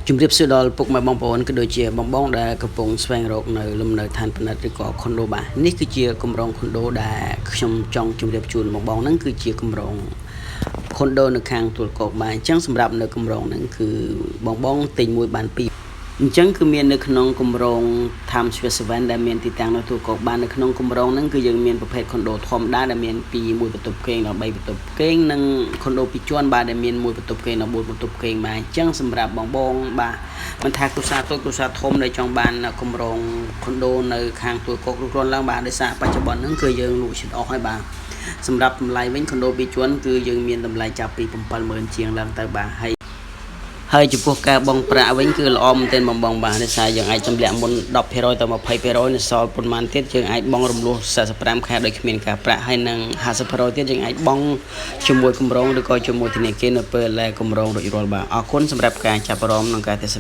ជំរាបសួរដល់ពុកម៉ែបងប្អូនក៏ដូចជាបងបងដែលកំពុងស្វែងរកនៅលំនៅឋានពិនិត្យឬក៏ខុនដូបាទនេះគឺជាគម្រោងខុនដូដែលខ្ញុំចង់ជម្រាបជូនបងបងហ្នឹងគឺជាគម្រោងខុនដូនៅខាងទួលគោកបាទអញ្ចឹងសម្រាប់នៅគម្រោងហ្នឹងគឺបងបងទិញមួយបានពីរអញ្ចឹងគឺមាននៅក្នុងគម្រោង Times Square 7ដែលមានទីតាំងនៅទួលគោកបាននៅក្នុងគម្រោងហ្នឹងគឺយើងមានប្រភេទខុនដូធម្មតាដែលមានពីមួយបន្ទប់គេងដល់3បន្ទប់គេងនិងខុនដូពីរជាន់បាទដែលមានមួយបន្ទប់គេងដល់4បន្ទប់គេងបាទអញ្ចឹងសម្រាប់បងបងបាទមិនថាគ្រួសារតូចគ្រួសារធំដែលចង់បានគម្រោងខុនដូនៅខាងទួលគោករួចរាល់ឡើងបាទដោយសារបច្ចុប្បន្នហ្នឹងគឺយើងលក់ជិតអស់ហើយបាទសម្រាប់តម្លៃវិញខុនដូពីរជាន់គឺយើងមានតម្លៃចាប់ពី70000ជាងឡើងទៅបាទហើយ ហើយចំពោះការបង់ប្រាក់វិញគឺល្អមែនទែនបងបងបាទដោយសារយើងអាចទម្លាក់មុន10%ទៅ20%នៅសល់ប៉ុន្មានទៀតយើងអាចបង់រំលោះ45ខែដោយគ្មានការប្រាក់ហើយនឹង50%ទៀតយើងអាចបង់ជាមួយគម្រោងឬក៏ជាមួយធនាគារនៅពេលដែលគម្រោងរួចរាល់បាទអរគុណសម្រាប់ការចាប់អារម្មណ៍និងការទស្សនា។